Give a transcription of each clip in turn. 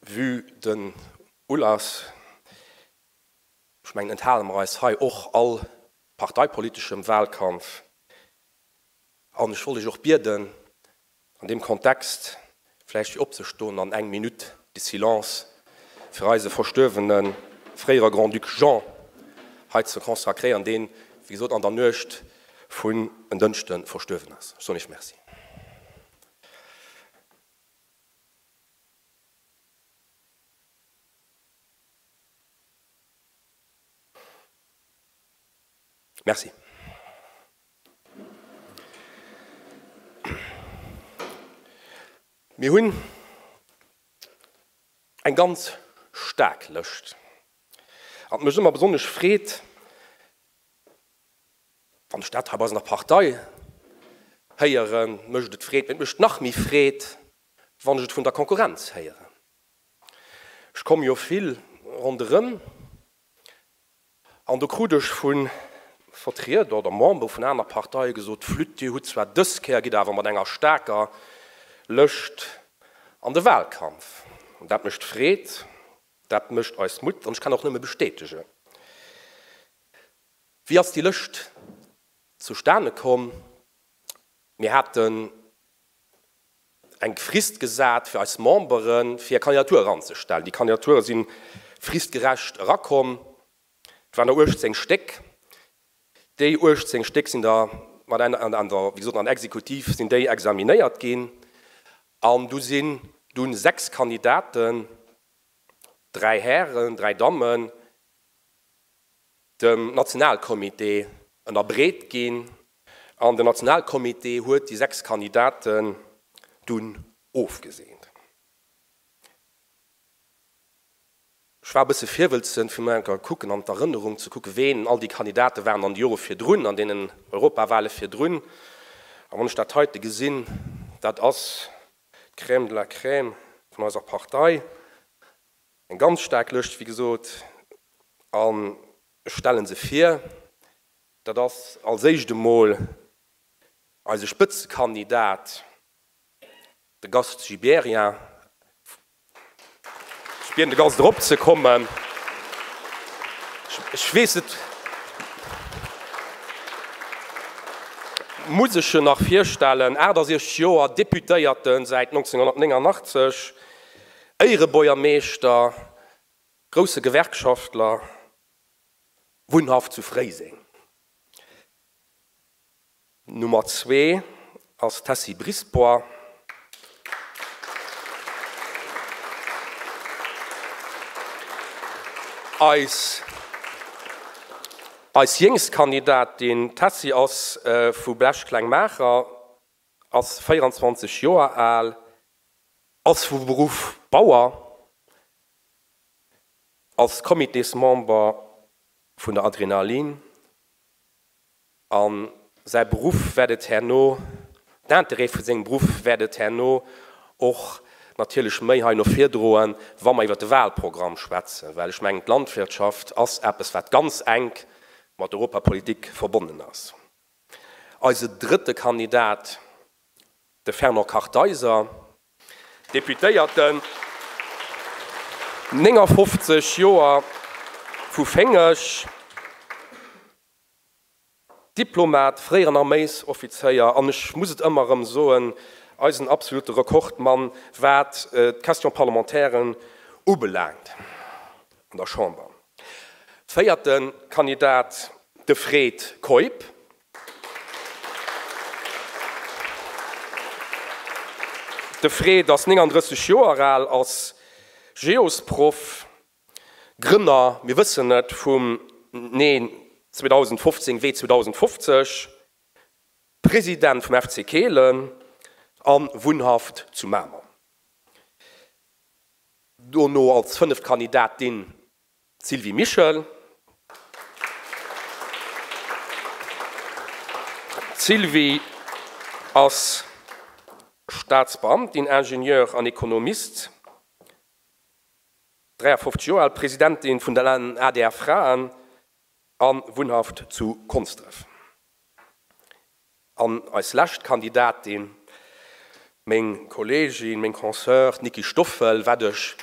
Vue den Ulass, ech mengen, enthale mer eis hei och all parteipoliteschem Wahlkampf. An ech wollt Iech och bieden, an deem Kontext vläicht fir opzestoen an eng Minute de silence fir eise verstuerwene fréiere Grand-Duc Jean hei ze consacréieren, deen, wéi gesot, an der Nuecht vun en Dënschde verstuerwen ass. Ech soen Iech Merci. Merci. Mir hunn eng ganz staark Lëscht. An et mécht ëmmer besonnesch Freed, wann ech dat hei bei eis an der Partei héieren, mécht et Freed, mee et mécht nach méi Freed, wann ech et vun der Konkurrenz héieren. Ech komme jo vill ronderëm An do krut ech vu Vertrieder oder Membere vun aner Parteie gesot, Flûtt, Dir hutt zwar dës Kéier, gitt awer mat enger staarker Lëscht an de Wahlkampf. An dat mécht Freed, dat mécht eis Mutt an ech kann och nëmme bestätegen. Wéi ass déi Lëscht zustane komm? Mir haten eng Frist gesat fir eis Memberen, fir hir Kandidatur eranzestellen. Déi Kandidature si fristgerecht erakomm. Et waren der 18 Stéck. Déi 18 Stéck sinn da mat an der, wéi gesot, an der Exekutiv sinn déi examinéiert ginn. An du sinn dunn 6 Kandidaten, 3 Hären, 3 Dammen, dem Nationalcomité ënnerbreet ginn an den Nationalcomité huet déi 6 Kandidaten dunn ofgeseent. Ech war e bësse virwëlzen, fir mol eng Kéier kucken an d'Erënnerung ze kucken, ween all déi Kandidate waren an de Jore virdrun, an deenen Europawale virdrun. A wann ech dat heite gesinn, dat ass d'Crème de la crème vun eiser Partei. Eng ganz staark Lëscht, wéi gesot, an ech stelle se vir. Dat ass als éischt emol eise Spëtzekandidat, de Gast Gibéryen. Ech bieden de Gast eropzekommen. Ech weess net, muss ech en nach virstellen? 68 Joer, Deputéierte säit 1989. Éierebuergermeeschter, grousse Gewerkschaftler, wunnhaft zu Fréiseng. Nummer zwee ass d'Tessy Brisbois. Eis eis jéngst Kandidatin, d'Tessy ass vu Blech-Klengmaacher, ass 24 Joer al, Ass vu Beruff Bauer, ass Comitésmember vun der Adrenalin a säi Beruff wäert et herno, d'Intérêt vu sengem Beruff wäert et herno och natierlech méi hei no vir droen, wa mer iwwert de Wahlprogramm schwätzen, well ech mengen d'Landwirtschaft ass eppes wat ganz enk mat Europapolitik verbonnen ass. Eise drëtte Kandidat De Fernand Kartheiser, Deputéierten, 59 Joer, vu Féngeg, Diplomat, fréieren Arméisoffizéier an, ech muss et ëmmer erëm soen, eisen absolute Rekordmann, wat d'Question-parlementairen ubelaangt an der Chamber. Véierte Kandidat, de Fred Keup. De Fred ass 39 Joer al, ass Geosproff, Grënner, mir wëssen et, vum Nee 2015, Wee 2050, President vum FC Kehlen a wunnhaft zu Mamer. Dono als fënneft Kandidatin D'Sylvie Mischel. D'Sylvie ass Staatsbeamtin, Ingenieur an Ekonomist, 53 Joer al, Presidentin vun der adr Fraen a wunnhaft zu Konsdref. An eis lescht Kandidatin, meng Kolleegin, meng Consœur, d'Nicky Stoffel, wat ech.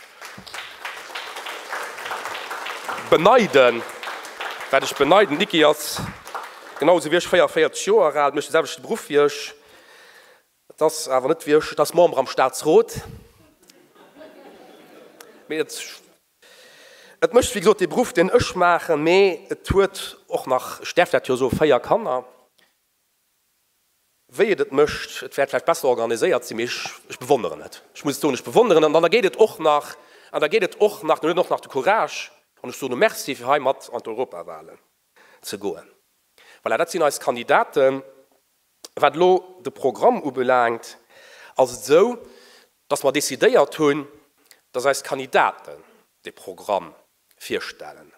beneiden, wat ech beneiden, d'Niki ass genau esou wéi ech 44 Joer al, mécht de selwechte Beruff wéi ech, et ass awer net wéi ech, et ass Member am Staatsrot, mee et et mécht wéi gesot dee Beruff deen ech maachen, mee et huet och nach, ech däerf dat jo soen, 4 Kanner. Wéi et et mécht, et wäert vläicht besser organiséiert sinn, mee ech, ech bewonneren et. Ech muss et soen, ech bewonneren et. An da geet et och nach, an da geet et och nach, dann huet en och nach de Courage, an ech soen e Merci, fir hei mat an d'Europawahlen ze goen. Voilà, dat sinn eis Kandidaten. Wat elo de Programm ubelaangt, ass et esou, dass mer decidéiert hunn, dass eis Kandidaten dee Programm virstellen.